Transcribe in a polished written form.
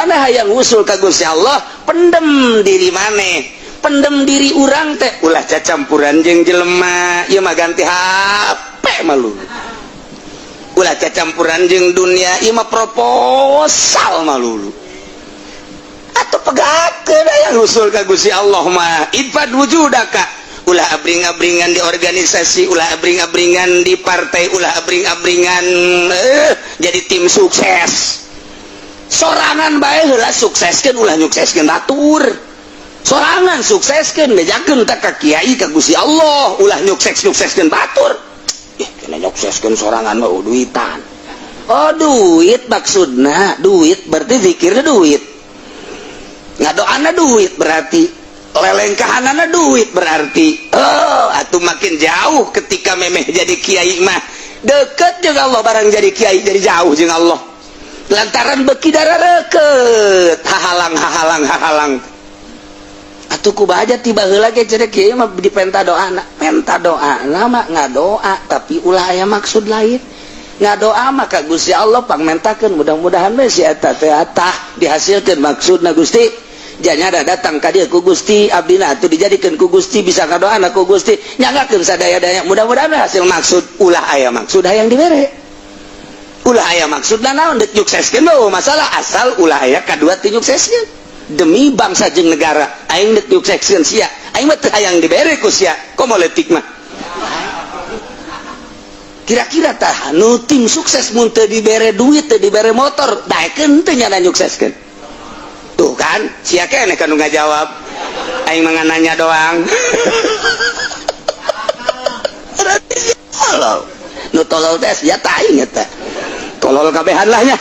maneh hayang usul ka Gusti Allah, pendem diri maneh, pendem diri urang teh, ulah cacampuran jeung jelema. Ieu mah ganti HP malu. Ulah cacampuran jeung dunia, ieu mah proposal malulu. Atau pegakeun hayang usul ka Gusti Allah mah, idfan wujudaka, ulah abring-abringan di organisasi, ulah abring-abringan di partai, ulah abring-abringan jadi tim sukses. Sorangan bae heula sukseskeun, ulah nyukseskeun batur. Sorangan sukseskeun, bejakeun tak ka kiai, ka Gusti Allah, ulah nyukses-nyukseskeun batur. Ih, kena nyukseskeun sorangan mah duitan. Oh, duit maksudna, duit berarti zikirnya duit, ngadoana duit, berarti lelengkahanana duit, berarti oh atuh makin jauh. Ketika memeh jadi kiai mah deket jeung Allah, barang jadi kiai jadi jauh jeung Allah, lantaran beki darah reket, hahalang hahalang hahalang. Atuh ku baja tiba heula ge cenah kiai mah dipenta doa, penta doa mah ngadoa, tapi ulah aya maksud lain. Ngadoa mah ka Gusti Allah, pangmentakeun mudah-mudahan we si eta teh atah dihasilkeun maksudna. Gusti, janya ada datang ka dieu ku Gusti, abdina atuh dijadikeun ku Gusti, bisa ngadoana ku Gusti, nyanggakeun sadaya-daya, mudah-mudahan hasil maksud. Ulah aya maksud hayang dibere, ulah aya maksudna naon, deuk nyukseskeun oh masalah, asal ulah aya kadua teu nyukseskeun. Demi bangsa jeung negara aing deuk nyukseskeun sia, aing mah teu hayang dibere ku sia. Komo leutik mah kira-kira tah nu tim sukses mun teu dibere duit, teu dibere motor, daekeun teu nyana nyukseskeun? Tuh kan, sia keneh kan nu ngajawab, aing mah nanya doang. Berarti sia tolol, nu tolol teh sia, ta aing eta tolol kabehan lah nya.